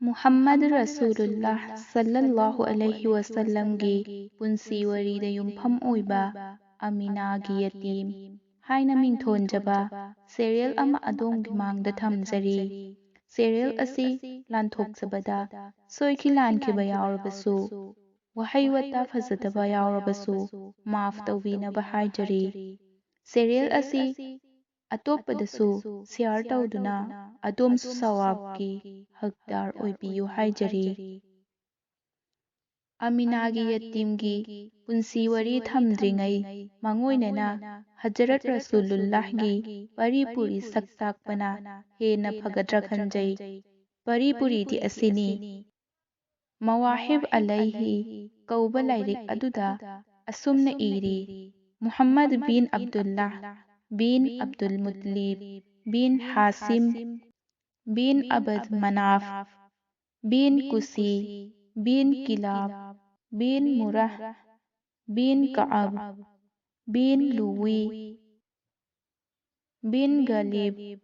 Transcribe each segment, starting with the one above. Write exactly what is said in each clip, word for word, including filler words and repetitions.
ꯃꯨꯍꯝꯃꯗ ꯔꯁꯨꯂꯨꯜꯂꯥꯍ ꯁꯜꯂꯜꯂꯥꯍꯨ ꯑꯂꯩꯍꯤ ꯋꯁꯜꯂꯝꯒꯤ ꯄꯨꯟꯁꯤ ꯋꯥꯔꯤꯗ ꯌꯨꯝꯐꯝ ꯑꯣꯏꯕ ꯑꯃꯤꯅꯥꯒꯤ ꯌꯇꯤꯝ ꯍꯥꯏꯅ ꯃꯤꯡꯊꯣꯟꯖꯕ serial ꯑꯃ ꯑꯗꯣꯝꯒꯤ ꯃꯥꯡꯗ ꯊꯝꯖꯔꯤ꯫ Serial ꯑꯁꯤ ꯂꯥꯟꯊꯣꯛꯆꯕꯗ ꯁꯣꯏꯈꯤ ꯂꯥꯟꯈꯤꯕ ꯌꯥꯎꯔꯕꯁꯨ, ꯋꯥꯍꯩ ꯋꯥꯇꯥ ꯐꯖꯗꯕ ꯌꯥꯎꯔꯕꯁꯨ ꯃꯥꯐ ꯇꯧꯕꯤꯅꯕ ꯍꯥꯏꯖꯔꯤ꯫ Serial ꯑꯁꯤ ꯑꯇꯣꯞꯄꯗꯁꯨ share ꯇꯧꯗꯨꯅ ꯑꯗꯣꯝꯁꯨ ꯁꯋꯥꯕꯀꯤ ꯍꯛꯗꯥꯔ ꯑꯣꯏꯕꯤꯌꯨ ꯍꯥꯏꯖꯔꯤ꯫ ꯑꯃꯤꯅꯥꯒꯤ ꯌꯇꯤꯝꯒꯤ ꯄꯨꯟꯁꯤ ꯋꯥꯔꯤ ꯊꯝꯗ꯭ꯔꯤꯉꯩ ꯃꯥꯡꯑꯣꯏꯅꯅ ꯍꯖꯔꯠ ꯔꯁꯨꯂꯨꯜꯂꯥꯍꯒꯤ ꯄꯔꯤ ꯄꯨꯔꯤ ꯁꯛ ꯇꯥꯛꯄꯅ ꯍꯦꯟꯅ ꯐꯒꯗ꯭ꯔꯥ ꯈꯟꯖꯩ꯫ ꯄꯔꯤ ꯄꯨꯔꯤꯗꯤ ꯑꯁꯤꯅꯤ꯫ ꯃꯋꯥꯍꯤꯕ ꯑꯂꯩꯍꯤ ꯀꯧꯕ ꯂꯥꯏꯔꯤꯛ ꯑꯗꯨꯗ ꯑꯁꯨꯝꯅ ꯏꯔꯤ, ꯃꯨꯍꯝꯃꯗ ꯕꯤꯟ ꯑꯕꯗꯨꯜꯂꯥꯍ ꯕꯤꯟ ꯑꯕꯗꯨꯜ ꯃꯨꯠꯇꯂꯤꯕ ꯕꯤꯟ ꯍꯥꯁꯤꯝ ꯕꯤꯟ ꯑꯕꯗ ꯃꯅꯥꯐ ꯕꯤꯟ ꯀꯨꯁꯤ ꯕꯤꯟ ꯀꯤꯂꯥꯕ ꯕꯤꯟ ꯃꯨꯔꯥꯍ ꯕꯤꯟ ꯀꯥꯕ ꯕꯤꯟ ꯂꯨꯋꯤ ꯕꯤꯟ ꯒꯥꯂꯤꯕ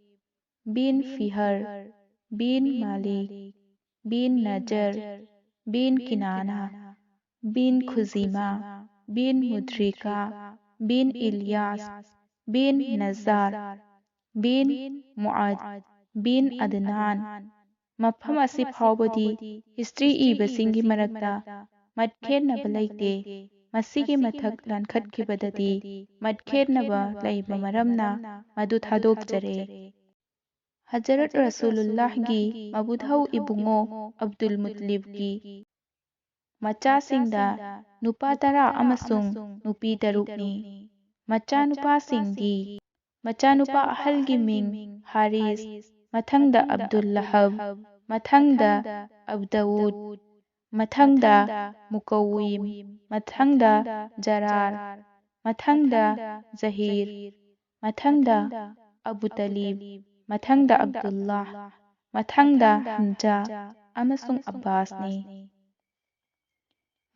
ꯕꯤꯟ ꯐꯤꯍꯔ ꯕꯤꯟ ꯃꯥꯂꯤꯛ ꯕꯤꯟ ꯅꯖꯔ ꯕꯤꯟ ꯀꯤꯅꯥꯅꯥ ꯕꯤꯟ ꯈꯨꯖꯤꯃꯥ ꯕꯤꯟ ꯃꯨꯗ꯭ꯔꯤꯀꯥ ꯕꯤꯟ ꯏꯂꯤꯌꯥꯁ ꯕꯤꯟ ꯅꯖꯥꯔ ꯕꯤꯟ ꯃꯨꯑꯥꯗ ꯕꯤꯟ ꯑꯗꯅꯥꯟ꯫ ꯃꯐꯝ ꯑꯁꯤ ꯐꯥꯎꯕꯗꯤ history ꯏꯕꯁꯤꯡꯒꯤ ꯃꯔꯛꯇ ꯃꯠꯈꯦꯠꯅꯕ ꯂꯩꯇꯦ꯫ ꯃꯁꯤꯒꯤ ꯃꯊꯛ ꯂꯥꯟꯈꯠꯈꯤꯕꯗꯗꯤ ꯃꯠꯈꯦꯠꯅꯕ ꯂꯩꯕ ꯃꯔꯝꯅ ꯃꯗꯨ ꯊꯥꯗꯣꯛꯆꯔꯦ꯫ ꯍꯖꯔꯠ ꯔꯁꯨꯂꯨꯜꯂꯥꯍꯒꯤ ꯃꯕꯨꯙꯧ ꯏꯕꯨꯡꯉꯣ ꯑꯕꯗꯨꯜ ꯃꯨꯠꯇꯂꯤꯕꯀꯤ ꯃꯆꯥꯁꯤꯡꯗ ꯅꯨꯄꯥ ꯇꯔꯥ ꯑꯃꯁꯨꯡ ꯅꯨꯄꯤ ꯇꯔꯨꯛꯅꯤ꯫ ꯃꯆꯥꯅꯨꯄꯥꯁꯤꯡꯗꯤ, ꯃꯆꯥꯅꯨꯄꯥ ꯑꯍꯜꯒꯤ ꯃꯤꯡ ꯍꯥꯔꯤꯁ, ꯃꯊꯪꯗ ꯑꯕꯗꯨꯜ ꯂꯍꯕ, ꯃꯊꯪꯗ ꯑꯕꯗꯎꯗ, ꯃꯊꯪꯗ ꯃꯨꯀꯧꯋꯤꯝ, ꯃꯊꯪꯗ ꯖꯔꯥꯔ, ꯃꯊꯪꯗ ꯖꯍꯤꯔ, ꯃꯊꯪꯗ ꯑꯕꯨ ꯇꯂꯤꯕ, ꯃꯊꯪꯗ ꯑꯕꯗꯨꯜꯂꯥꯍ, ꯃꯊꯪꯗ ꯍꯝꯖꯥ ꯑꯃꯁꯨꯡ ꯑꯕꯥꯁꯅꯤ꯫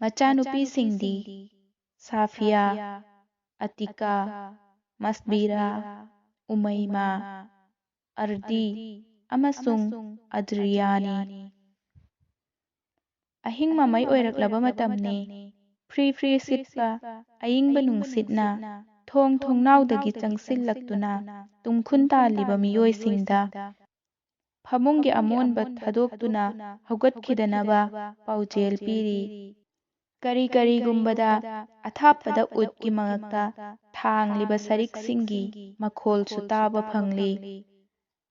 ꯃꯆꯥꯅꯨꯄꯤꯁꯤꯡꯗꯤ ꯁꯥꯐꯤꯌꯥ, ꯑꯇꯤꯀꯥ, ꯃꯁꯕꯤꯔꯥ, ꯎꯃꯩꯃꯥ, ꯑꯔꯗꯤ ꯑꯃꯁꯨꯡ ꯑꯗ꯭ꯔꯤꯌꯥꯅꯤ꯫ ꯑꯍꯤꯡ ꯃꯃꯩ ꯑꯣꯏꯔꯛꯂꯕ ꯃꯇꯝꯅꯤ꯫ ꯐ꯭ꯔꯤ ꯐ꯭ꯔꯤ ꯁꯤꯠꯄ ꯑꯏꯪꯕ ꯅꯨꯡꯁꯤꯠꯅ ꯊꯣꯡ ꯊꯣꯡꯅꯥꯎꯗꯒꯤ ꯆꯪꯁꯤꯜꯂꯛꯇꯨꯅ ꯇꯨꯝꯈꯨꯟ ꯇꯥꯜꯂꯤꯕ ꯃꯤꯑꯣꯏꯁꯤꯡꯗ ꯐꯃꯨꯡꯒꯤ ꯑꯃꯣꯟꯕ ꯊꯥꯗꯣꯛꯇꯨꯅ ꯍꯧꯒꯠꯈꯤꯗꯅꯕ ꯄꯥꯎꯖꯦꯜ ꯄꯤꯔꯤ꯫ ꯀꯔꯤ ꯀꯔꯤꯒꯨꯝꯕꯗ ꯑꯊꯥꯞꯄꯗ ꯎꯠꯀꯤ ꯃꯉꯛꯇ ꯊꯥꯡꯂꯤꯕ ꯁꯔꯤꯛꯁꯤꯡꯒꯤ ꯃꯈꯣꯜꯁꯨ ꯇꯥꯕ ꯐꯪꯂꯤ꯫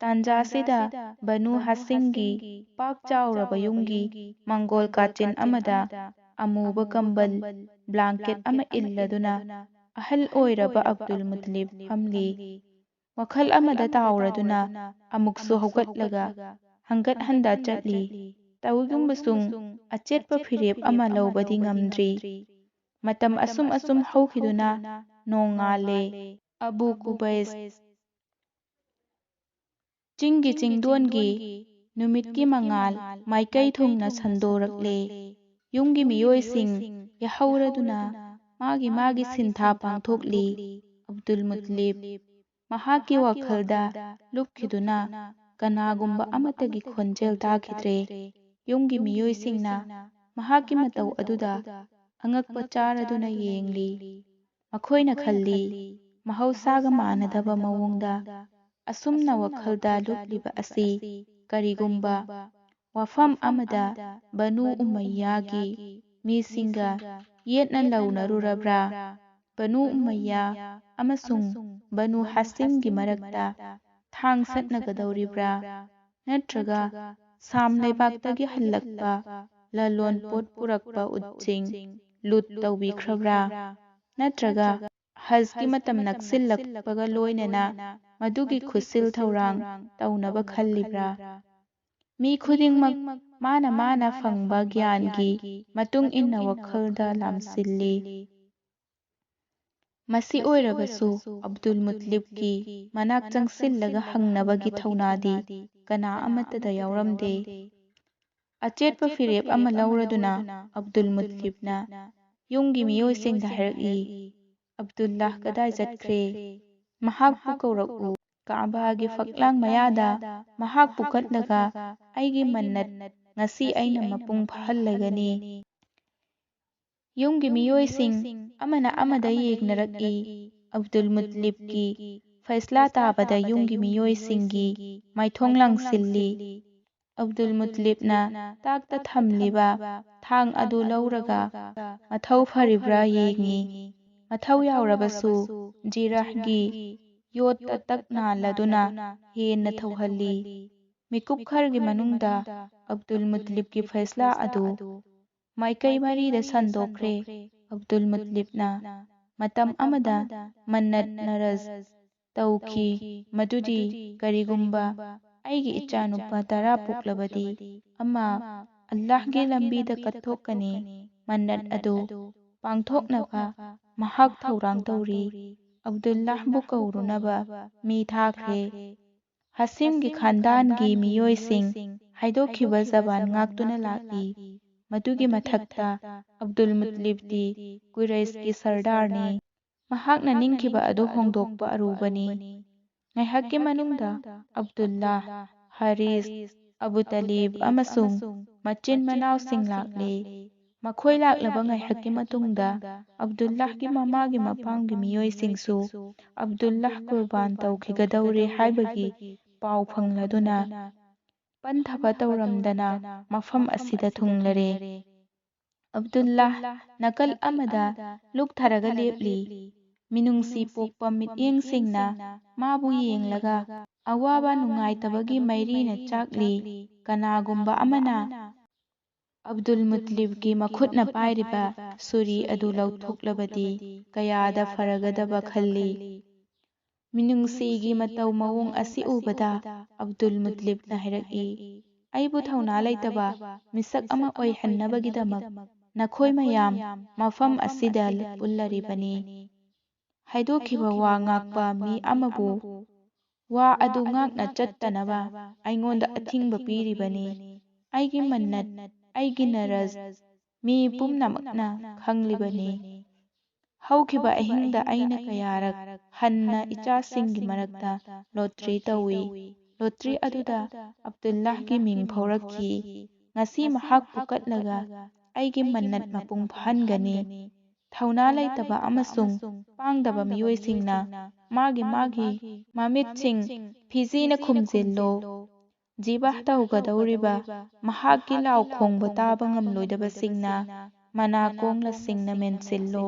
ꯇꯥꯟꯖꯥꯁꯤꯗ ꯕꯅꯨ ꯍꯥꯁꯤꯝꯒꯤ ꯄꯥꯛ ꯆꯥꯎꯔꯕ ꯌꯨꯝꯒꯤ ꯃꯪꯒꯣꯜ ꯀꯥꯆꯤꯟ ꯑꯃꯗ ꯑꯃꯨꯕ ꯀꯝꯕꯜ, ꯕ꯭ꯂꯥꯡꯀꯦꯠ ꯑꯃ ꯏꯜꯂꯗꯨꯅ ꯑꯍꯜ ꯑꯣꯏꯔꯕ ꯑꯕꯗꯨꯜ ꯃꯨꯇꯂꯤꯕ ꯐꯝꯂꯤ꯫ ꯋꯥꯈꯜ ꯑꯃꯗ ꯇꯥꯎꯔꯗꯨꯅ ꯑꯃꯨꯛꯁꯨ ꯍꯧꯒꯠꯂꯒ ꯍꯪꯒꯠ ꯍꯟꯗ ꯆꯠꯂꯤ꯫ ꯇꯧꯏꯒꯨꯝꯕꯁꯨꯡ ꯑꯆꯦꯠꯄ ꯐꯤꯔꯦꯞ ꯑꯃ ꯂꯧꯕꯗꯤ ꯉꯝꯗ꯭ꯔꯤ꯫ ꯃꯇꯝ ꯑꯁꯨꯝ ꯑꯁꯨꯝ ꯍꯧꯈꯤꯗꯨꯅ ꯅꯣꯡꯉꯥꯜꯂꯦ꯫ ꯑꯕꯨ ꯀꯨꯕꯩꯁ꯫ ꯆꯤꯡꯒꯤ ꯆꯤꯡꯗꯣꯟꯒꯤ ꯅꯨꯃꯤꯠꯀꯤ ꯃꯉꯥꯜ ꯃꯥꯏꯀꯩ ꯊꯨꯡꯅ ꯁꯟꯗꯣꯔꯛꯂꯦ꯫ ꯌꯨꯝꯒꯤ ꯃꯤꯑꯣꯏꯁꯤꯡ ꯌꯥꯍꯧꯔꯗꯨꯅ ꯃꯥꯒꯤ ꯃꯥꯒꯤ ꯁꯤꯟꯊꯥ ꯄꯥꯡꯊꯣꯛꯂꯤ꯫ ꯑꯕꯗꯨꯜ ꯃꯨꯇꯂꯤꯕ ꯃꯍꯥꯛꯀꯤ ꯋꯥꯈꯜꯗ ꯂꯨꯞꯈꯤꯗꯨꯅ ꯀꯅꯥꯒꯨꯝꯕ ꯑꯃꯠꯇꯒꯤ ꯈꯣꯟꯖꯦꯜ ꯇꯥꯈꯤꯗ꯭ꯔꯦ꯫ ꯌꯨꯝꯒꯤ ꯃꯤꯑꯣꯏꯁꯤꯡꯅ ꯃꯍꯥꯛꯀꯤ ꯃꯇꯧ ꯑꯗꯨꯗ ꯑꯉꯛꯄ ꯆꯥꯔꯗꯨꯅ ꯌꯦꯡꯂꯤ꯫ ꯃꯈꯣꯏꯅ ꯈꯜꯂꯤ, ꯃꯍꯧꯁꯥꯒ ꯃꯥꯟꯅꯗꯕ ꯃꯑꯣꯡꯗ ꯑꯁꯨꯝꯅ ꯋꯥꯈꯜꯗ ꯂꯨꯞꯂꯤꯕ ꯑꯁꯤ ꯀꯔꯤꯒꯨꯝꯕ ꯋꯥꯐꯝ ꯑꯃꯗ ꯕꯅꯨ ꯎꯃꯩꯌꯥꯒꯤ ꯃꯤꯁꯤꯡꯒ ꯌꯦꯠꯅ ꯂꯧꯅꯔꯨꯔꯕ꯭ꯔꯥ? ꯕꯅꯨ ꯎꯃꯩꯌꯥ ꯑꯃꯁꯨꯡ ꯕꯅꯨ ꯍꯥꯁꯤꯝꯒꯤ ꯃꯔꯛꯇ ꯊꯥꯡ ꯁꯠꯅꯒꯗꯧꯔꯤꯕ꯭ꯔꯥ? ꯅꯠꯇ꯭ꯔꯒ ꯁꯥꯝ ꯂꯩꯕꯥꯛꯇꯒꯤ ꯍꯜꯂꯛꯄ ꯂꯂꯣꯟ ꯄꯣꯠ ꯄꯨꯔꯛꯄ ꯎꯠꯁꯤꯡ ꯂꯨꯠ ꯇꯧꯕꯤꯈ꯭ꯔꯕ꯭ꯔꯥ? ꯅꯠꯇ꯭ꯔꯒ ꯍꯖꯀꯤ ꯃꯇꯝ ꯅꯛꯁꯤꯜꯂꯛꯄꯒ ꯂꯣꯏꯅꯅ ꯃꯗꯨꯒꯤ ꯈꯨꯠꯁꯤꯜ ꯊꯧꯔꯥꯡ ꯇꯧꯅꯕ ꯈꯜꯂꯤꯕ꯭ꯔꯥ? ꯃꯤ ꯈꯨꯗꯤꯡꯃꯛ ꯃꯥꯅ ꯃꯥꯅ ꯐꯪꯕ ꯒ꯭ꯌꯥꯟꯒꯤ ꯃꯇꯨꯡ ꯏꯟꯅ ꯋꯥꯈꯜꯗ ꯂꯥꯝꯁꯤꯜꯂꯤ꯫ ꯃꯁꯤ ꯑꯣꯏꯔꯕꯁꯨ ꯑꯕꯗꯨꯜ ꯃꯨꯇꯂꯤꯕꯀꯤ ꯃꯅꯥꯛ ꯆꯪꯁꯤꯜꯂꯒ ꯍꯪꯅꯕꯒꯤ ꯊꯧꯅꯥꯗꯤ ꯀꯅꯥ ꯑꯃꯠꯇꯗ ꯌꯥꯎꯔꯝꯗꯦ꯫ ꯑꯆꯦꯠꯄ ꯐꯤꯔꯦꯞ ꯑꯃ ꯂꯧꯔꯗꯨꯅ ꯑꯕꯗꯨꯜ ꯃꯨꯇꯂꯤꯕꯅ ꯌꯨꯝꯒꯤ ꯃꯤꯑꯣꯏꯁꯤꯡꯗ ꯍꯥꯏꯔꯛꯏ, "ꯑꯕꯗꯨꯜꯂꯥꯍ ꯀꯗꯥꯏ ꯆꯠꯈ꯭ꯔꯦ? ꯃꯍꯥꯛꯄꯨ ꯀꯧꯔꯛꯎ꯫ ꯀꯥꯕꯥꯒꯤ ꯐꯛꯂꯥꯡ ꯃꯌꯥꯗ ꯃꯍꯥꯛ ꯄꯨꯈꯠꯂꯒ ꯑꯩꯒꯤ ꯃꯟꯅꯠ ꯉꯁꯤ ꯑꯩꯅ ꯃꯄꯨꯡ ꯐꯥꯍꯜꯂꯒꯅꯤ꯫ ꯌꯨꯝꯒꯤ ꯃꯤꯑꯣꯏꯁꯤꯡ ꯑꯃꯅ ꯑꯃꯗ ꯌꯦꯡꯅꯔꯛꯏ꯫ ꯑꯕꯗꯨꯜ ꯃꯨꯠꯇꯂꯤꯕꯀꯤ ꯐꯩꯁꯂꯥ ꯇꯥꯕꯗ ꯌꯨꯝꯒꯤ ꯃꯤꯑꯣꯏꯁꯤꯡꯒꯤ ꯃꯥꯏꯊꯣꯡ ꯂꯥꯡꯁꯤꯜꯂꯤ꯫ ꯑꯕꯗꯨꯜ ꯃꯨꯠꯇꯂꯤꯕꯅ ꯇꯥꯛꯇ ꯊꯝꯂꯤꯕ ꯊꯥꯡ ꯑꯗꯨ ꯂꯧꯔꯒ ꯃꯊꯧ ꯐꯔꯤꯕ꯭ꯔꯥ ꯌꯦꯡꯉꯤ꯫ ꯃꯊꯧ ꯌꯥꯎꯔꯕꯁꯨ ꯖꯤꯔꯥꯍꯒꯤ ꯌꯣꯠꯇ ꯇꯛ ꯅꯥꯜꯂꯗꯨꯅ ꯍꯦꯟꯅ ꯊꯧꯍꯜꯂꯤ꯫ ꯃꯤꯀꯨꯞ ꯈꯔꯒꯤ ꯃꯅꯨꯡꯗ ꯑꯕꯗꯨꯜ ꯃꯨꯠꯇꯂꯤꯕꯀꯤ ꯐꯩꯁꯂꯥ ꯑꯗꯨ ꯃꯥꯏꯀꯩ ꯃꯔꯤꯗ ꯁꯟꯗꯣꯛꯈ꯭ꯔꯦ꯫ ꯑꯕꯗꯨꯜ ꯃꯨꯠꯇꯂꯤꯕꯅ ꯃꯇꯝ ꯑꯃꯗ ꯃꯟꯅꯠ ꯅꯔꯖ ꯇꯧꯈꯤ ꯃꯗꯨꯗꯤ ꯀꯔꯤꯒꯨꯝꯕ ꯑꯩꯒꯤ ꯏꯆꯥꯅꯨꯄꯥ ꯇꯔꯥ ꯄꯣꯛꯂꯕꯗꯤ ꯑꯃ ꯑꯜꯂꯥꯍꯒꯤ ꯂꯝꯕꯤꯗ ꯀꯠꯊꯣꯛꯀꯅꯤ꯫ ꯃꯟꯅꯠ ꯑꯗꯨ ꯄꯥꯡꯊꯣꯛꯅꯕ ꯃꯍꯥꯛ ꯊꯧꯔꯥꯡ ꯇꯧꯔꯤ꯫ ꯑꯕꯗꯨꯜꯂꯥꯍꯕꯨ ꯀꯧꯔꯨꯅꯕ ꯃꯤ ꯊꯥꯈ꯭ꯔꯦ꯫ ꯍꯥꯁꯤꯝꯒꯤ ꯈꯥꯟꯗꯥꯟꯒꯤ ꯃꯤꯑꯣꯏꯁꯤꯡ ꯍꯥꯏꯗꯣꯛꯈꯤꯕ ꯖꯕꯥꯟ ꯉꯥꯛꯇꯨꯅ ꯂꯥꯛꯏ꯫ ꯃꯗꯨꯒꯤ ꯃꯊꯛꯇ ꯑꯕꯗꯨꯜ ꯃꯨꯠꯇꯂꯤꯕꯇꯤ ꯀꯨꯔꯩꯁꯀꯤ ꯁꯔꯗꯥꯔꯅꯤ꯫ ꯃꯍꯥꯛꯅ ꯅꯤꯡꯈꯤꯕ ꯑꯗꯨ ꯍꯣꯡꯗꯣꯛꯄ ꯑꯔꯨꯕꯅꯤ꯫ ꯉꯥꯏꯍꯥꯛꯀꯤ ꯃꯅꯨꯡꯗ ꯑꯕꯗꯨꯜꯂꯥ, ꯍꯥꯔꯤꯁ, ꯑꯕꯨ ꯇꯥꯂꯤꯕ ꯑꯃꯁꯨꯡ ꯃꯆꯤꯟ ꯃꯅꯥꯎꯁꯤꯡ ꯂꯥꯛꯂꯦ꯫ ꯃꯈꯣꯏ ꯂꯥꯛꯂꯕ ꯉꯥꯏꯍꯥꯛꯀꯤ ꯃꯇꯨꯡꯗ ꯑꯕꯗꯨꯜꯂꯥꯍꯒꯤ ꯃꯃꯥꯒꯤ ꯃꯄꯥꯝꯒꯤ ꯃꯤꯑꯣꯏꯁꯤꯡꯁꯨ ꯑꯕꯗꯨꯜꯂꯥꯍ ꯀꯨꯔꯕꯥꯟ ꯇꯧꯈꯤꯒꯗꯧꯔꯦ ꯍꯥꯏꯕꯒꯤ ꯄꯥꯎ ꯐꯪꯂꯗꯨꯅ ꯄꯟꯊꯕ ꯇꯧꯔꯝꯗꯅ ꯃꯐꯝ ꯑꯁꯤꯗ ꯊꯨꯡꯂꯔꯦ꯫ ꯑꯕꯗꯨꯜꯂꯥꯍ ꯅꯥꯀꯜ ꯑꯃꯗ ꯂꯨꯞꯊꯔꯒ ꯂꯦꯞꯂꯤ꯫ ꯃꯤꯅꯨꯡꯁꯤ ꯄꯣꯛꯄ ꯃꯤꯠꯌꯦꯡꯁꯤꯡꯅ ꯃꯥꯕꯨ ꯌꯦꯡꯂꯒ ꯑꯋꯥꯕ ꯅꯨꯡꯉꯥꯏꯇꯕꯒꯤ ꯃꯩꯔꯤꯅ ꯆꯥꯛꯂꯤ꯫ ꯀꯅꯥꯒꯨꯝꯕ ꯑꯃꯅ ꯑꯕꯗꯨꯜ ꯃꯨꯠꯇꯂꯤꯕꯀꯤ ꯃꯈꯨꯠꯅ ꯄꯥꯏꯔꯤꯕ ꯁꯨꯔꯤ ꯑꯗꯨ ꯂꯧꯊꯣꯛꯂꯕꯗꯤ ꯀꯌꯥꯗ ꯐꯔꯒꯗꯕ ꯈꯜꯂꯤ꯫ ꯃꯤꯅꯨꯡꯁꯤꯒꯤ ꯃꯇꯧ ꯃꯑꯣꯡ ꯑꯁꯤ ꯎꯕꯗ ꯑꯕꯗꯨꯜ ꯃꯨꯠꯇꯂꯤꯕꯅ ꯍꯥꯏꯔꯛꯏ, "ꯑꯩꯕꯨ ꯊꯧꯅꯥ ꯂꯩꯇꯕ ꯃꯤꯁꯛ ꯑꯃ ꯑꯣꯏꯍꯟꯅꯕꯒꯤꯗꯃꯛ ꯅꯈꯣꯏ ꯃꯌꯥꯝ ꯃꯐꯝ ꯑꯁꯤꯗ ꯄꯨꯜꯂꯔꯤꯕꯅꯤ꯫ ꯍꯥꯏꯗꯣꯛꯈꯤꯕ ꯋꯥ ꯉꯥꯛꯄ ꯃꯤ ꯑꯃꯕꯨ ꯋꯥ ꯑꯗꯨ ꯉꯥꯛꯅ ꯆꯠꯇꯅꯕ ꯑꯩꯉꯣꯟꯗ ꯑꯊꯤꯡꯕ ꯄꯤꯔꯤꯕꯅꯤ꯫ ꯑꯩꯒꯤ ꯃꯟꯅꯠ, ꯑꯩꯒꯤ ꯅꯔꯖ ꯃꯤ ꯄꯨꯝꯅꯃꯛꯅ ꯈꯪꯂꯤꯕꯅꯤ꯫ ꯍꯧꯈꯤꯕ ꯑꯍꯤꯡꯗ ꯑꯩꯅ ꯀꯌꯥꯔꯛ ꯍꯟꯅ ꯏꯆꯥꯁꯤꯡꯒꯤ ꯃꯔꯛꯇ ꯂꯣꯇ꯭ꯔꯤ ꯇꯧꯏ꯫ ꯂꯣꯇ꯭ꯔꯤ ꯑꯗꯨꯗ ꯑꯕꯗꯨꯜꯂꯥꯍꯒꯤ ꯃꯤꯡ ꯐꯥꯎꯔꯛꯈꯤ꯫ ꯉꯁꯤ ꯃꯍꯥꯛꯄꯨ ꯀꯠꯂꯒ ꯑꯩꯒꯤ ꯃꯟꯅꯠ ꯃꯄꯨꯡ ꯐꯥꯍꯟꯒꯅꯤ꯫ ꯊꯧꯅꯥ ꯂꯩꯇꯕ ꯑꯃꯁꯨꯡ ꯄꯥꯡꯗꯕ ꯃꯤꯑꯣꯏꯁꯤꯡꯅ ꯃꯥꯒꯤ ꯃꯥꯒꯤ ꯃꯃꯤꯠꯁꯤꯡ ꯐꯤꯖꯤꯅ ꯈꯨꯝꯖꯤꯜꯂꯣ꯫ ꯖꯤꯕꯥ ꯇꯧꯒꯗꯧꯔꯤꯕ ꯃꯍꯥꯛꯀꯤ ꯂꯥꯎ ꯈꯣꯡꯕ ꯇꯥꯕ ꯉꯝꯂꯣꯏꯗꯕꯁꯤꯡꯅ ꯃꯅꯥꯀꯣꯡ ꯂꯁꯤꯡꯅ ꯃꯦꯟꯁꯤꯜꯂꯣ꯫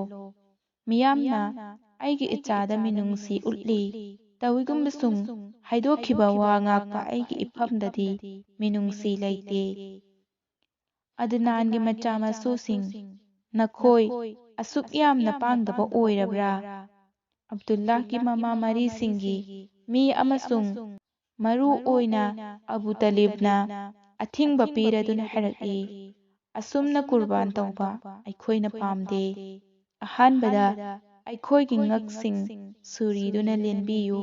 ꯃꯤꯌꯥꯝꯅ ꯑꯩꯒꯤ ꯏꯆꯥꯗ ꯃꯤꯅꯨꯡꯁꯤ ꯎꯠꯂꯤ꯫ ꯇꯧꯏꯒꯨꯝꯕꯁꯨꯡ ꯍꯥꯏꯗꯣꯛꯈꯤꯕ ꯋꯥ ꯉꯥꯛꯄ ꯑꯩꯒꯤ ꯏꯐꯝꯗꯗꯤ ꯃꯤꯅꯨꯡꯁꯤ ꯂꯩꯇꯦ꯫ ꯑꯗꯅꯥꯟꯒꯤ ꯃꯆꯥ ꯃꯁꯨꯁꯤꯡ, ꯅꯈꯣꯏ ꯑꯁꯨꯛ ꯌꯥꯝꯅ ꯄꯥꯡꯗꯕ ꯑꯣꯏꯔꯕ꯭ꯔꯥ? ꯑꯕꯗꯨꯜꯂꯥꯍꯒꯤ ꯃꯃꯥ ꯃꯔꯤꯁꯤꯡꯒꯤ ꯃꯤ ꯑꯃꯁꯨꯡ ꯃꯔꯨ ꯑꯣꯏꯅ ꯑꯕꯨ ꯇꯥꯂꯤꯕꯅ ꯑꯊꯤꯡꯕ ꯄꯤꯔꯗꯨꯅ ꯍꯥꯏꯔꯛꯏ, "ꯑꯁꯨꯝꯅ ꯀꯨꯔꯕꯥꯟ ꯇꯧꯕ ꯑꯩꯈꯣꯏꯅ ꯄꯥꯝꯗꯦ꯫ ꯑꯍꯥꯟꯕꯗ ꯑꯩꯈꯣꯏꯒꯤ ꯉꯛꯁꯤꯡ ꯁꯨꯔꯤꯗꯨꯅ ꯂꯦꯟꯕꯤꯌꯨ꯫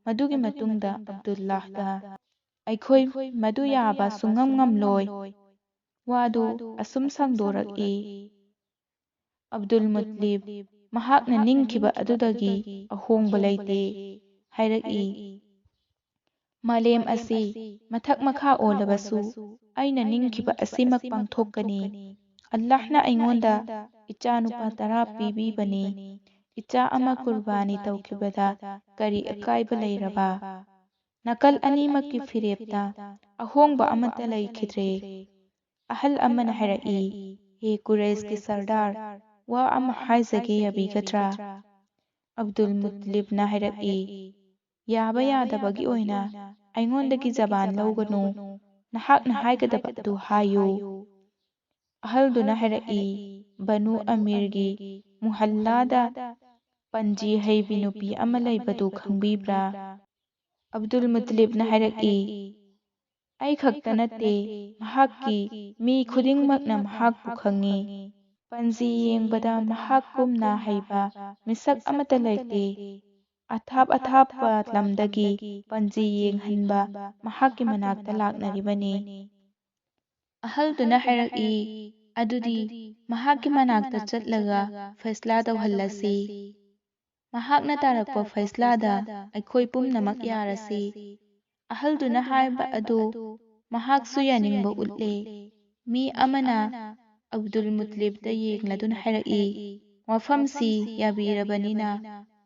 ꯃꯗꯨꯒꯤ ꯃꯇꯨꯡꯗ ꯑꯕꯗꯨꯜꯂꯥꯍꯗ ꯑꯩꯈꯣꯏ ꯃꯗꯨ ꯌꯥꯕ ꯁꯨꯡꯉꯝ ꯉꯝꯂꯣꯏ꯫" ꯋꯥꯗꯨ ꯑꯁꯨꯝ ꯁꯥꯡꯗꯣꯔꯛꯏ꯫ ꯑꯕꯗꯨꯜ ꯃꯨꯠꯂꯤꯕ ꯃꯍꯥꯛꯅ ꯅꯤꯡꯈꯤꯕ ꯑꯗꯨꯗꯒꯤ ꯑꯍꯣꯡꯕ ꯂꯩꯇꯦ ꯍꯥꯏꯔꯛꯏ꯫ "ꯃꯥꯂꯦꯝ ꯑꯁꯤ ꯃꯊꯛ ꯃꯈꯥ ꯑꯣꯜꯂꯕꯁꯨ ꯑꯩꯅ ꯅꯤꯡꯈꯤꯕ ꯑꯁꯤꯃꯛ ꯄꯥꯡꯊꯣꯛꯀꯅꯤ꯫ ꯑꯜꯂꯥꯍꯅ ꯑꯩꯉꯣꯟꯗ ꯏꯆꯥꯅꯨꯄꯥ ꯇꯔꯥ ꯄꯤꯕꯤꯕꯅꯤ꯫ ꯏꯆꯥ ꯑꯃ ꯀꯨꯔꯕꯥꯅꯤ ꯇꯧꯈꯤꯕꯗ ꯀꯔꯤ ꯑꯀꯥꯏꯕ ꯂꯩꯔꯕ?" ꯅꯥꯀꯜ ꯑꯅꯤꯃꯛꯀꯤ ꯐꯤꯔꯦꯞꯇ ꯑꯍꯣꯡꯕ ꯑꯃꯠꯇ ꯂꯩꯈꯤꯗ꯭ꯔꯦ꯫ ꯑꯍꯜ ꯑꯃꯅ ꯍꯥꯏꯔꯛꯏ, "ꯍꯦ ꯀꯨꯔꯩꯁꯀꯤ ꯁꯔꯗꯥꯔ, ꯋꯥ ꯑꯃ ꯍꯥꯏꯖꯒꯦ ꯌꯥꯕꯤꯒꯗ꯭ꯔꯥ?" ꯑꯕꯗꯨꯜ ꯃꯨꯠꯇꯂꯤꯕꯅ ꯍꯥꯏꯔꯛꯏ, "ꯌꯥꯕ ꯌꯥꯗꯕꯒꯤ ꯑꯣꯏꯅ ꯑꯩꯉꯣꯟꯗꯒꯤ ꯖꯕꯥꯟ ꯂꯧꯒꯅꯨ꯫ ꯅꯍꯥꯛꯅ ꯍꯥꯏꯒꯗꯕ ꯑꯗꯨ ꯍꯥꯏꯌꯨ꯫" ꯑꯍꯜꯗꯨꯅ ꯍꯥꯏꯔꯛꯏ, "ꯕꯅꯨ ꯑꯃꯤꯔꯒꯤ ꯃꯨꯍꯜꯂꯥꯗ ꯄꯟꯖꯤ ꯍꯩꯕꯤ ꯅꯨꯄꯤ ꯑꯃ ꯂꯩꯕꯗꯨ ꯈꯪꯕꯤꯕ꯭ꯔꯥ?" ꯑꯕꯗꯨꯜ ꯃꯨꯇꯂꯤꯕꯅ ꯍꯥꯏꯔꯛꯏ, "ꯑꯩ ꯈꯛꯇ ꯅꯠꯇꯦ, ꯃꯍꯥꯛꯀꯤ ꯃꯤ ꯈꯨꯗꯤꯡꯃꯛꯅ ꯃꯍꯥꯛꯄꯨ ꯈꯪꯉꯤ꯫ ꯄꯟꯖꯤ ꯌꯦꯡꯕꯗ ꯃꯍꯥꯛꯀꯨꯝꯅ ꯍꯩꯕ ꯃꯤꯁꯛ ꯑꯃꯠꯇ ꯂꯩꯇꯦ꯫ ꯑꯊꯥꯞ ꯑꯊꯥꯞꯄ ꯂꯝꯗꯒꯤ ꯄꯟꯖꯤ ꯌꯦꯡꯍꯟꯕ ꯃꯍꯥꯛꯀꯤ ꯃꯅꯥꯛꯇ ꯂꯥꯛꯅꯔꯤꯕꯅꯤ꯫" ꯑꯍꯜꯗꯨꯅ ꯍꯥꯏꯔꯛꯏ, "ꯑꯗꯨꯗꯤ ꯃꯍꯥꯛꯀꯤ ꯃꯅꯥꯛꯇ ꯆꯠꯂꯒ ꯐꯩꯁꯂꯥ ꯇꯧꯍꯜꯂꯁꯤ꯫ ꯃꯍꯥꯛꯅ ꯇꯥꯔꯛꯄ ꯐꯩꯁꯂꯥꯗ ꯑꯩꯈꯣꯏ ꯄꯨꯝꯅꯃꯛ ꯌꯥꯔꯁꯤ꯫" ꯑꯍꯜꯗꯨꯅ ꯍꯥꯏꯕ ꯑꯗꯨ ꯃꯍꯥꯛꯁꯨ ꯌꯥꯅꯤꯡꯕ ꯎꯠꯂꯦ꯫ ꯃꯤ ꯑꯃꯅ ꯑꯕꯗꯨꯜ ꯃꯨꯇꯂꯤꯕꯇ ꯌꯦꯡꯂꯗꯨꯅ ꯍꯥꯏꯔꯛꯏ, "ꯋꯥꯐꯝꯁꯤ ꯌꯥꯕꯤꯔꯕꯅꯤꯅ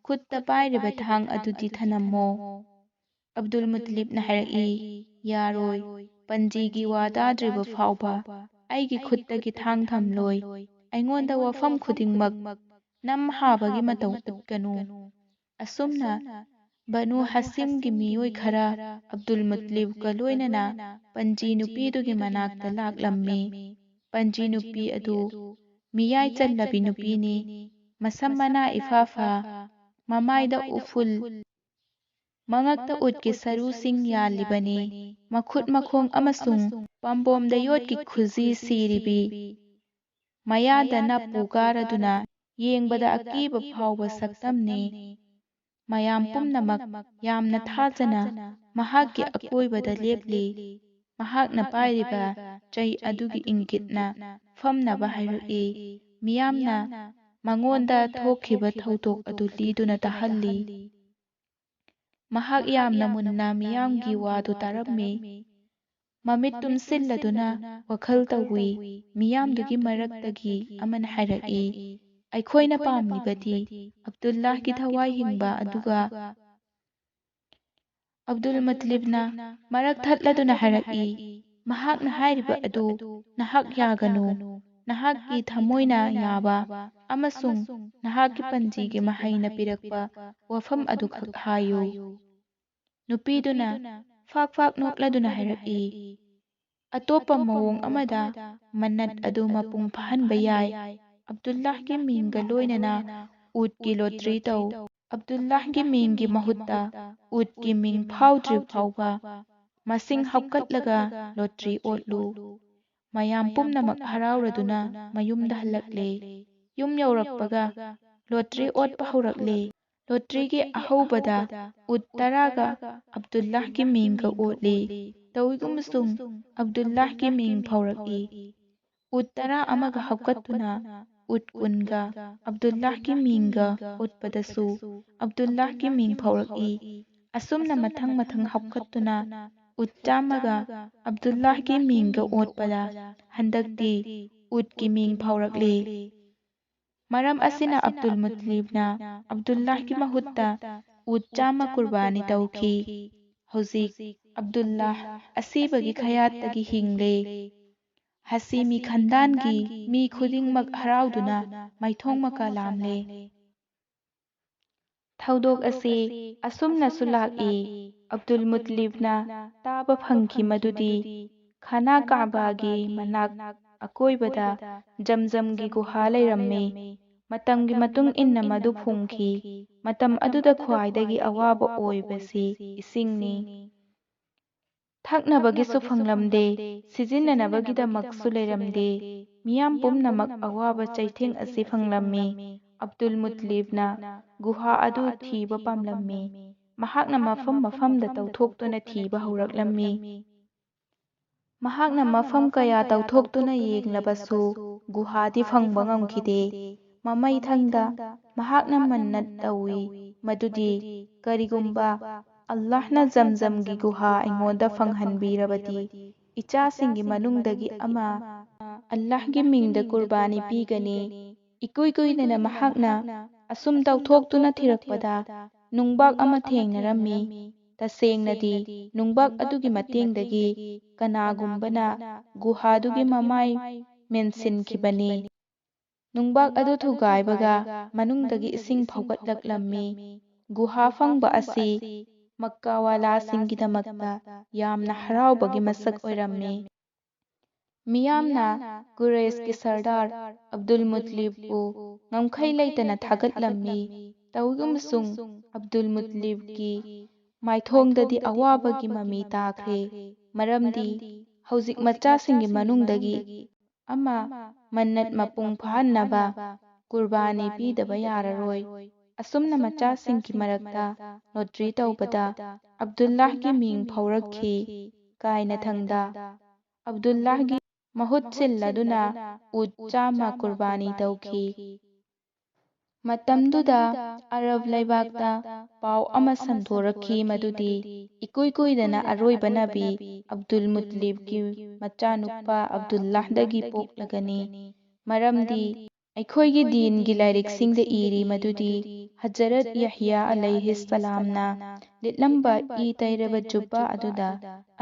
ꯈꯨꯠꯇ ꯄꯥꯏꯔꯤꯕ ꯊꯥꯡ ꯑꯗꯨꯗꯤ ꯊꯅꯝꯃꯣ꯫" ꯑꯕꯗꯨꯜ ꯃꯨꯇꯂꯤꯕꯅ ꯍꯥꯏꯔꯛꯏ, "ꯌꯥꯔꯣꯏ, ꯄꯟꯖꯤꯒꯤ ꯋꯥ ꯇꯥꯗ꯭ꯔꯤꯕ ꯐꯥꯎꯕ ꯑꯩꯒꯤ ꯈꯨꯠꯇꯒꯤ ꯊꯥꯡ ꯊꯝꯂꯣꯏ꯫ ꯑꯩꯉꯣꯟꯗ ꯋꯥꯐꯝ ꯈꯨꯗꯤꯡꯃꯛ ꯅꯝ ꯍꯥꯕꯒꯤ ꯃꯇꯧ ꯎꯠꯀꯅꯨ꯫" ꯑꯁꯨꯝꯅ ꯕꯅꯨ ꯍꯥꯁꯤꯝꯒꯤ ꯃꯤꯑꯣꯏ ꯈꯔ ꯑꯕꯗꯨꯜ ꯃꯨꯇꯂꯤꯕꯀ ꯂꯣꯏꯅꯅ ꯄꯟꯖꯤ ꯅꯨꯄꯤꯗꯨꯒꯤ ꯃꯅꯥꯛꯇ ꯂꯥꯛꯂꯝꯃꯤ꯫ ꯄꯟꯖꯤ ꯅꯨꯄꯤ ꯑꯗꯨ ꯃꯤꯌꯥꯏ ꯆꯜꯂꯕꯤ ꯅꯨꯄꯤꯅꯤ꯫ ꯃꯁꯝ ꯃꯅꯥ ꯏꯐꯥ ꯐꯥ, ꯃꯃꯥꯏꯗ ꯎꯐꯨꯜ, ꯃꯉꯛꯇ ꯎꯠꯀꯤ ꯁꯔꯨꯁꯤꯡ ꯌꯥꯜꯂꯤꯕꯅꯤ꯫ ꯃꯈꯨꯠ ꯃꯈꯣꯡ ꯑꯃꯁꯨꯡ ꯄꯥꯝꯕꯣꯝꯗ ꯌꯣꯠꯀꯤ ꯈꯨꯖꯤ ꯁꯤꯔꯤꯕꯤ, ꯃꯌꯥꯗ ꯅꯞꯄꯨ ꯀꯥꯔꯗꯨꯅ ꯌꯦꯡꯕꯗ ꯑꯀꯤꯕ ꯐꯥꯎꯕ ꯁꯛꯇꯝꯅꯤ꯫ ꯃꯌꯥꯝ ꯄꯨꯝꯅꯃꯛ ꯌꯥꯝꯅ ꯊꯥꯖꯅ ꯃꯍꯥꯛꯀꯤ ꯑꯀꯣꯏꯕꯗ ꯂꯦꯞꯂꯤ꯫ ꯃꯍꯥꯛꯅ ꯄꯥꯏꯔꯤꯕ ꯆꯩ ꯑꯗꯨꯒꯤ ꯏꯪꯒꯤꯠꯅ ꯐꯝꯅꯕ ꯍꯥꯏꯔꯛꯏ꯫ ꯃꯤꯌꯥꯝꯅ ꯃꯉꯣꯟꯗ ꯊꯣꯛꯈꯤꯕ ꯊꯧꯗꯣꯛ ꯑꯗꯨ ꯂꯤꯗꯨꯅ ꯇꯥꯍꯜꯂꯤ꯫ ꯃꯍꯥꯛ ꯌꯥꯝꯅ ꯃꯨꯟꯅ ꯃꯤꯌꯥꯝꯒꯤ ꯋꯥꯗꯨ ꯇꯥꯔꯝꯃꯤ꯫ ꯃꯃꯤꯠ ꯇꯨꯝꯁꯤꯜꯂꯗꯨꯅ ꯋꯥꯈꯜ ꯇꯧꯏ꯫ ꯃꯤꯌꯥꯝꯗꯨꯒꯤ ꯃꯔꯛꯇꯒꯤ ꯑꯃꯅ ꯍꯥꯏꯔꯛꯏ, "ꯑꯩꯈꯣꯏꯅ ꯄꯥꯝꯂꯤꯕꯗꯤ ꯑꯕꯗꯨꯜꯂꯥꯍꯒꯤ ꯊꯋꯥꯏ ꯍꯤꯡꯕ ꯑꯗꯨꯒ ꯑꯕꯗꯨꯜ ꯃꯨꯇꯂꯤꯕꯅ ꯃꯔꯛ ꯊꯠꯂꯗꯨꯅ ꯍꯥꯏꯔꯛꯏ, "ꯃꯍꯥꯛꯅ ꯍꯥꯏꯔꯤꯕ ꯑꯗꯨ ꯅꯍꯥꯛ ꯌꯥꯒꯅꯨ꯫ ꯅꯍꯥꯛꯀꯤ ꯊꯃꯣꯏꯅ ꯌꯥꯕ ꯑꯃꯁꯨꯡ ꯅꯍꯥꯛꯀꯤ ꯄꯟꯖꯤꯒꯤ ꯃꯍꯩꯅ ꯄꯤꯔꯛꯄ ꯋꯥꯐꯝ ꯑꯗꯨꯈꯛ ꯍꯥꯏꯌꯨ꯫" ꯅꯨꯄꯤꯗꯨꯅ ꯐꯥꯛ ꯐꯥꯛ ꯅꯣꯛꯂꯗꯨꯅ ꯍꯥꯏꯔꯛꯏ, "ꯑꯇꯣꯞꯄ ꯃꯑꯣꯡ ꯑꯃꯗ ꯃꯟꯅꯠ ꯑꯗꯨ ꯃꯄꯨꯡ ꯐꯥꯍꯟꯕ ꯌꯥꯏ꯫ ꯑꯕꯗꯨꯜꯂꯥꯍꯒꯤ ꯃꯤꯡꯒ ꯂꯣꯏꯅꯅ ꯎꯠꯀꯤ ꯂꯣꯇ꯭ꯔꯤ ꯇꯧ꯫ ꯑꯕꯗꯨꯜꯂꯥꯍꯒꯤ ꯃꯤꯡꯒꯤ ꯃꯍꯨꯠꯇ ꯎꯠꯀꯤ ꯃꯤꯡ ꯐꯥꯎꯗ꯭ꯔꯤ ꯐꯥꯎꯕ ꯃꯁꯤꯡ ꯍꯥꯞꯀꯠꯂꯒ ꯂꯣꯇ꯭ꯔꯤ ꯑꯣꯠꯂꯨ꯫" ꯃꯌꯥꯝ ꯄꯨꯝꯅꯃꯛ ꯍꯔꯥꯎꯔꯗꯨꯅ ꯃꯌꯨꯝꯗ ꯍꯜꯂꯛꯂꯦ꯫ ꯌꯨꯝ ꯌꯧꯔꯛꯄꯒ ꯂꯣꯇ꯭ꯔꯤ ꯑꯣꯠꯄ ꯍꯧꯔꯛꯂꯦ꯫ ꯂꯣꯇ꯭ꯔꯤꯒꯤ ꯑꯍꯧꯕꯗ ꯎꯠ ꯇꯔꯥꯒ ꯑꯕꯗꯨꯜꯂꯥꯍꯒꯤ ꯃꯤꯡꯒ ꯑꯣꯠꯂꯤ꯫ ꯇꯧꯏꯒꯨꯝꯕꯁꯨꯡ ꯑꯕꯗꯨꯜꯂꯥꯍꯒꯤ ꯃꯤꯡ ꯐꯥꯎꯔꯛꯏ꯫ ꯎꯠ ꯇꯔꯥ ꯑꯃꯒ ꯍꯥꯞꯀꯠꯇꯨꯅ ꯎꯠ ꯀꯨꯟꯒ ꯑꯕꯗꯨꯜꯂꯥꯍꯒꯤ ꯃꯤꯡꯒ ꯎꯠꯄꯗꯁꯨ ꯑꯕꯗꯨꯜꯂꯥꯍꯒꯤ ꯃꯤꯡ ꯐꯥꯎꯔꯛꯏ꯫ ꯑꯁꯨꯝꯅ ꯃꯊꯪ ꯃꯊꯪ ꯍꯥꯞꯀꯠꯇꯨꯅ ꯎꯠ ꯆꯥꯝꯃꯒ ꯑꯕꯗꯨꯜꯂꯥꯍꯒꯤ ꯃꯤꯡꯒ ꯑꯣꯠꯄꯗ ꯍꯟꯗꯛꯇꯤ ꯎꯠꯀꯤ ꯃꯤꯡ ꯐꯥꯎꯔꯛꯂꯦ꯫ ꯃꯔꯝ ꯑꯁꯤꯅ ꯑꯕꯗꯨꯜ ꯃꯨꯇꯂꯤꯕꯅ ꯑꯕꯗꯨꯜꯂꯥꯍꯒꯤ ꯃꯍꯨꯠꯇ ꯎꯠ ꯆꯥꯝꯃ ꯀꯨꯔꯕꯥꯅꯤ ꯇꯧꯈꯤ꯫ ꯍꯧꯖꯤꯛ ꯑꯕꯗꯨꯜꯂꯥꯍ ꯑꯁꯤꯕꯒꯤ ꯈꯌꯥꯠꯇꯒꯤ ꯍꯤꯡꯂꯦ꯫ ꯍꯁꯤꯃꯤ ꯈꯟꯗꯥꯟꯒꯤ ꯃꯤ ꯈꯨꯗꯤꯡꯃꯛ ꯍꯔꯥꯎꯗꯨꯅ ꯃꯥꯏꯊꯣꯡ ꯃꯀꯥ ꯂꯥꯝꯂꯦ꯫ ꯊꯧꯗꯣꯛ ꯑꯁꯤ ꯑꯁꯨꯝꯅꯁꯨ ꯂꯥꯛꯏ꯫ ꯑꯕꯗꯨꯜ ꯃꯨꯇꯂꯤꯕꯅ ꯇꯥꯕ ꯐꯪꯈꯤ ꯃꯗꯨꯗꯤ ꯈꯥꯅꯥ ꯀꯥꯕꯥꯒꯤ ꯃꯅꯥꯛ ꯑꯀꯣꯏꯕꯗ ꯖꯝꯖꯝꯒꯤ ꯒꯨꯍꯥ ꯂꯩꯔꯝꯃꯤ꯫ ꯃꯇꯝꯒꯤ ꯃꯇꯨꯡ ꯏꯟꯅ ꯃꯗꯨ ꯐꯨꯝꯈꯤ꯫ ꯃꯇꯝ ꯑꯗꯨꯗ ꯈ꯭ꯋꯥꯏꯗꯒꯤ ꯑꯋꯥꯕ ꯑꯣꯏꯕꯁꯤ ꯏꯁꯤꯡꯅꯤ꯫ ꯊꯛꯅꯕꯒꯤꯁꯨ ꯐꯪꯂꯝꯗꯦ, ꯁꯤꯖꯤꯟꯅꯅꯕꯒꯤꯗꯃꯛꯁꯨ ꯂꯩꯔꯝꯗꯦ꯫ ꯃꯤꯌꯥꯝ ꯄꯨꯝꯅꯃꯛ ꯑꯋꯥꯕ ꯆꯩꯊꯦꯡ ꯑꯁꯤ ꯐꯪꯂꯝꯃꯤ꯫ ꯑꯕꯗꯨꯜ ꯃꯨꯇꯂꯤꯕꯅ ꯒꯨꯍꯥ ꯑꯗꯨ ꯊꯤꯕ ꯄꯥꯝꯂꯝꯃꯤ꯫ ꯃꯍꯥꯛꯅ ꯃꯐꯝ ꯃꯐꯝꯗ ꯇꯧꯊꯣꯛꯇꯨꯅ ꯊꯤꯕ ꯍꯧꯔꯛꯂꯝꯃꯤ꯫ ꯃꯍꯥꯛꯅ ꯃꯐꯝ ꯀꯌꯥ ꯇꯧꯊꯣꯛꯇꯨꯅ ꯌꯦꯡꯂꯕꯁꯨ ꯒꯨꯍꯥꯗꯤ ꯐꯪꯕ ꯉꯝꯈꯤꯗꯦ꯫ ꯃꯃꯩꯊꯪꯗ ꯃꯍꯥꯛꯅ ꯃꯟꯅꯠ ꯇꯧꯏ ꯃꯗꯨꯗꯤ ꯀꯔꯤꯒꯨꯝꯕ ꯑꯜꯂꯥꯍꯅ ꯖꯝꯖꯝꯒꯤ ꯒꯨꯍꯥ ꯑꯩꯉꯣꯟꯗ ꯐꯪꯍꯟꯕꯤꯔꯕꯗꯤ ꯏꯆꯥꯁꯤꯡꯒꯤ ꯃꯅꯨꯡꯗꯒꯤ ꯑꯃ ꯑꯜꯂꯥꯍꯒꯤ ꯃꯤꯡꯗ ꯀꯨꯔꯕꯥꯅꯤ ꯄꯤꯒꯅꯤ꯫ ꯏꯀꯨꯏ ꯀꯨꯏꯗꯅ ꯃꯍꯥꯛꯅ ꯑꯁꯨꯝ ꯇꯧꯊꯣꯛꯇꯨꯅ ꯊꯤꯔꯛꯄꯗ ꯅꯨꯡꯕꯥꯛ ꯑꯃ ꯊꯦꯡꯅꯔꯝꯃꯤ꯫ ꯇꯁꯦꯡꯅꯗꯤ ꯅꯨꯡꯕꯥꯛ ꯑꯗꯨꯒꯤ ꯃꯇꯦꯡꯗꯒꯤ ꯀꯅꯥꯒꯨꯝꯕꯅ ꯒꯨꯍꯥꯗꯨꯒꯤ ꯃꯃꯥꯏ ꯃꯦꯟꯁꯤꯟꯈꯤꯕꯅꯤ꯫ ꯅꯨꯡꯕꯥꯛ ꯑꯗꯨ ꯊꯨꯒꯥꯏꯕꯒ ꯃꯅꯨꯡꯗꯒꯤ ꯏꯁꯤꯡ ꯐꯥꯎꯒꯠꯂꯛꯂꯝꯃꯤ꯫ ꯒꯨꯍꯥ ꯐꯪꯕ ꯑꯁꯤ ꯃꯛꯀꯥꯋꯥꯂꯥꯁꯤꯡꯒꯤꯗꯃꯛꯇ ꯌꯥꯝꯅ ꯍꯔꯥꯎꯕꯒꯤ ꯃꯁꯛ ꯑꯣꯏꯔꯝꯃꯤ꯫ ꯃꯤꯌꯥꯝꯅ ꯀꯨꯔꯩꯁꯀꯤ ꯁꯔꯗꯥꯔ ꯑꯕꯗꯨꯜ ꯃꯨꯇꯂꯤꯕꯄꯨ ꯉꯝꯈꯩ ꯂꯩꯇꯅ ꯊꯥꯒꯠꯂꯝꯃꯤ꯫ ꯇꯧꯏꯒꯨꯝꯕꯁꯨꯡ ꯑꯕꯗꯨꯜ ꯃꯨꯇꯂꯤꯕꯀꯤ ꯃꯥꯏꯊꯣꯡꯗꯗꯤ ꯑꯋꯥꯕꯒꯤ ꯃꯃꯤ ꯇꯥꯈ꯭ꯔꯦ, ꯃꯔꯝꯗꯤ ꯍꯧꯖꯤꯛ ꯃꯆꯥꯁꯤꯡꯒꯤ ꯃꯅꯨꯡꯗꯒꯤ ꯑꯃ ꯃꯟꯅꯠ ꯃꯄꯨꯡ ꯐꯥꯍꯟꯅꯕ ꯀꯨꯔꯕꯥꯅꯤ ꯄꯤꯗꯕ ꯌꯥꯔꯔꯣꯏ꯫ ꯑꯁꯨꯝꯅ ꯃꯆꯥꯁꯤꯡꯒꯤ ꯃꯔꯛꯇ ꯂꯣꯇ꯭ꯔꯤ ꯇꯧꯕꯗ ꯑꯕꯗꯨꯜꯂꯥꯍꯒꯤ ꯃꯤꯡ ꯐꯥꯎꯔꯛꯈꯤ꯫ ꯀꯥꯏꯅꯊꯪꯗ ꯑꯕꯗꯨꯜꯂꯥꯍꯒꯤ ꯃꯍꯨꯠ ꯁꯤꯜꯂꯗꯨꯅ ꯎꯠ ꯆꯥꯝꯃ ꯀꯨꯔꯕꯥꯅꯤ ꯇꯧꯈꯤ꯫ ꯃꯇꯝꯗꯨꯗ ꯑꯔꯕ ꯂꯩꯕꯥꯛꯇ ꯄꯥꯎ ꯑꯃ ꯁꯟꯗꯣꯔꯛꯈꯤ, ꯃꯗꯨꯗꯤ ꯏꯀꯨꯏ ꯀꯨꯏꯗꯅ ꯑꯔꯣꯏꯕ ꯅꯕꯤ ꯑꯕꯗꯨꯜ ꯃꯨꯇꯂꯤꯕꯀꯤ ꯃꯆꯥꯅꯨꯄꯥ ꯑꯕꯗꯨꯜꯂꯥꯍꯗꯒꯤ ꯄꯣꯛꯂꯒꯅꯤ꯫ ꯃꯔꯝꯗꯤ ꯑꯩꯈꯣꯏꯒꯤ ꯗꯤꯟꯒꯤ ꯂꯥꯏꯔꯤꯛꯁꯤꯡꯗ ꯏꯔꯤ ꯃꯗꯨꯗꯤ ꯍꯖꯔꯠ ꯌꯍꯌꯥ ꯑꯂꯩꯍꯤꯁꯁꯂꯥꯝꯅ ꯂꯤꯠꯂꯝꯕ ꯏ ꯇꯩꯔꯕ ꯖꯨꯕꯥ ꯑꯗꯨꯗ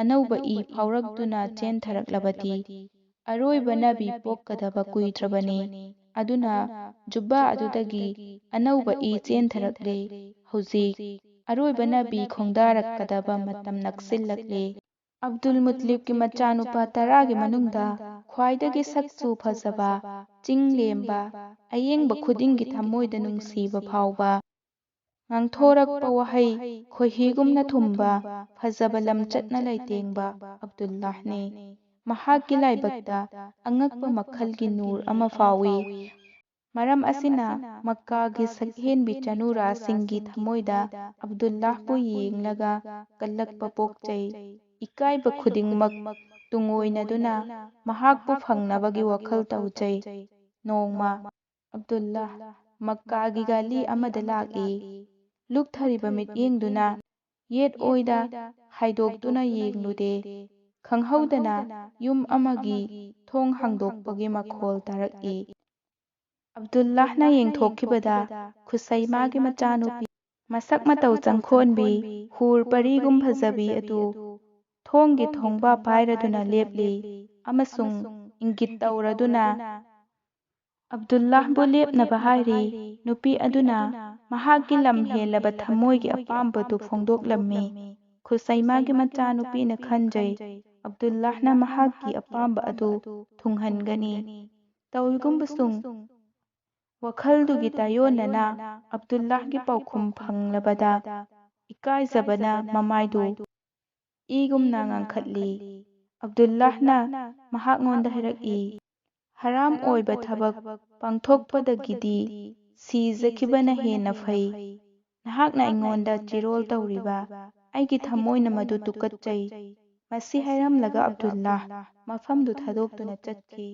ꯑꯅꯧꯕ ꯏ ꯐꯥꯎꯔꯛꯇꯨꯅ ꯆꯦꯟꯊꯔꯛꯂꯕꯗꯤ ꯑꯔꯣꯏꯕ ꯅꯕꯤ ꯄꯣꯛꯀꯗꯕ ꯀꯨꯏꯗ꯭ꯔꯕꯅꯤ꯫ ꯑꯗꯨꯅ ꯖꯨꯕꯥ ꯑꯗꯨꯗꯒꯤ ꯑꯅꯧꯕ ꯏ ꯆꯦꯟꯊꯔꯛꯂꯦ꯫ ꯍꯧꯖꯤꯛ ꯑꯔꯣꯏꯕ ꯅꯕꯤ ꯈꯣꯡꯗꯥꯔꯛꯀꯗꯕ ꯃꯇꯝ ꯅꯛꯁꯤꯜꯂꯛꯂꯦ꯫ ꯑꯕꯗꯨꯜ ꯃꯨꯇꯂꯤꯕꯀꯤ ꯃꯆꯥꯅꯨꯄꯥ ꯇꯔꯥꯒꯤ ꯃꯅꯨꯡꯗ ꯈ꯭ꯋꯥꯏꯗꯒꯤ ꯁꯛꯆꯨ ꯐꯖꯕ, ꯆꯤꯡ ꯂꯦꯝꯕ, ꯑꯌꯦꯡꯕ ꯈꯨꯗꯤꯡꯒꯤ ꯊꯃꯣꯏꯗ ꯅꯨꯡꯁꯤꯕ ꯐꯥꯎꯕ, ꯉꯥꯡꯊꯣꯔꯛꯄ ꯋꯥꯍꯩ ꯈꯣꯏꯍꯤꯒꯨꯝꯅ ꯊꯨꯝꯕ, ꯐꯖꯕ ꯂꯝꯆꯠꯅ ꯂꯩꯇꯦꯡꯕ ꯑꯕꯗꯨꯜꯂꯥꯍꯅꯤ꯫ ꯃꯍꯥꯛꯀꯤ ꯂꯥꯏꯕꯛꯇ ꯑꯉꯛꯄ ꯃꯈꯜꯒꯤ ꯅꯨꯔ ꯑꯃ ꯐꯥꯎꯏ꯫ ꯃꯔꯝ ꯑꯁꯤꯅ ꯃꯛꯀꯥꯒꯤ ꯁꯛꯍꯦꯟꯕꯤ ꯆꯅꯨꯔꯥꯁꯤꯡꯒꯤ ꯊꯃꯣꯏꯗ ꯑꯕꯗꯨꯜꯂꯥꯍꯕꯨ ꯌꯦꯡꯂꯒ ꯀꯜꯂꯛꯄ ꯄꯣꯛꯆꯩ꯫ ꯏꯀꯥꯏꯕ ꯈꯨꯗꯤꯡꯃꯛ ꯇꯨꯡꯑꯣꯏꯅꯗꯨꯅ ꯃꯍꯥꯛꯄꯨ ꯐꯪꯅꯕꯒꯤ ꯋꯥꯈꯜ ꯇꯧꯖꯩ꯫ ꯅꯣꯡꯃ ꯑꯕꯗꯨꯜꯂꯥꯍ ꯃꯛꯀꯥꯒꯤ ꯒꯥꯂꯤ ꯑꯃꯗ ꯂꯥꯛꯏ꯫ ꯂꯨꯛꯊꯔꯤꯕ ꯃꯤꯠꯌꯦꯡꯗꯨꯅ ꯌꯦꯠ ꯑꯣꯏꯗ ꯍꯥꯏꯗꯣꯛꯇꯨꯅ ꯌꯦꯡꯂꯨꯗꯦ꯫ ꯈꯪꯍꯧꯗꯅ ꯌꯨꯝ ꯑꯃꯒꯤ ꯊꯣꯡ ꯍꯥꯡꯗꯣꯛꯄꯒꯤ ꯃꯈꯣꯜ ꯇꯥꯔꯛꯏ꯫ ꯑꯕꯗꯨꯜꯂꯥꯍꯅ ꯌꯦꯡꯊꯣꯛꯈꯤꯕꯗ ꯈꯨꯁꯩꯃꯥꯒꯤ ꯃꯆꯥꯅꯨꯄꯤ, ꯃꯁꯛ ꯃꯇꯧ ꯆꯪꯈꯣꯟꯕꯤ, ꯍꯨꯔ ꯄꯔꯤꯒꯨꯝ ꯐꯖꯕꯤ ꯑꯗꯨ ꯊꯣꯡꯒꯤ ꯊꯣꯡꯕ ꯄꯥꯏꯔꯗꯨꯅ ꯂꯦꯞꯂꯤ ꯑꯃꯁꯨꯡ ꯏꯪꯒꯤꯠ ꯇꯧꯔꯗꯨꯅ ꯑꯕꯗꯨꯜꯂꯥꯍꯕꯨ ꯂꯦꯞꯅꯕ ꯍꯥꯏꯔꯤ꯫ ꯅꯨꯄꯤ ꯑꯗꯨꯅ ꯃꯍꯥꯛꯀꯤ ꯂꯝ ꯍꯦꯜꯂꯕ ꯊꯃꯣꯏꯒꯤ ꯑꯄꯥꯝꯕꯗꯨ ꯐꯣꯡꯗꯣꯛꯂꯝꯃꯤ꯫ ꯈꯨꯁꯩꯃꯥꯒꯤ ꯃꯆꯥꯅꯨꯄꯤꯅ ꯈꯟꯖꯩ, ꯑꯕꯗꯨꯜꯂꯥꯍꯅ ꯃꯍꯥꯛꯀꯤ ꯑꯄꯥꯝꯕ ꯑꯗꯨ ꯊꯨꯡꯍꯟꯒꯅꯤ꯫ ꯇꯧꯏꯒꯨꯝꯕꯁꯨꯡ ꯋꯥꯈꯜꯗꯨꯒꯤ ꯇꯥꯏꯑꯣꯟꯅꯅ ꯑꯕꯗꯨꯜꯂꯥꯍꯒꯤ ꯄꯥꯎꯈꯨꯝ ꯐꯪꯂꯕꯗ ꯏꯀꯥꯏꯖꯕꯅ ꯃꯃꯥꯏꯗꯨ ꯏꯒꯨꯝꯅ ꯉꯥꯡꯈꯠꯂꯤ꯫ ꯑꯕꯗꯨꯜꯂꯥꯍꯅ ꯃꯍꯥꯛꯉꯣꯟꯗ ꯍꯥꯏꯔꯛꯏ, "ꯍꯔꯥꯝ ꯑꯣꯏꯕ ꯊꯕꯛ ꯄꯥꯡꯊꯣꯛꯄꯗꯒꯤꯗꯤ ꯁꯤꯖꯈꯤꯕꯅ ꯍꯦꯟꯅ ꯐꯩ꯫ ꯅꯍꯥꯛꯅ ꯑꯩꯉꯣꯟꯗ ꯆꯤꯔꯣꯜ ꯇꯧꯔꯤꯕ ꯑꯩꯒꯤ ꯊꯃꯣꯏꯅ ꯃꯗꯨ ꯇꯨꯀꯠꯆꯩ"꯫ ꯃꯁꯤ ꯍꯥꯏꯔꯝꯂꯒ ꯑꯕꯗꯨꯜꯂꯥꯍ ꯃꯐꯝꯗꯨ ꯊꯥꯗꯣꯛꯇꯨꯅ ꯆꯠꯈꯤ꯫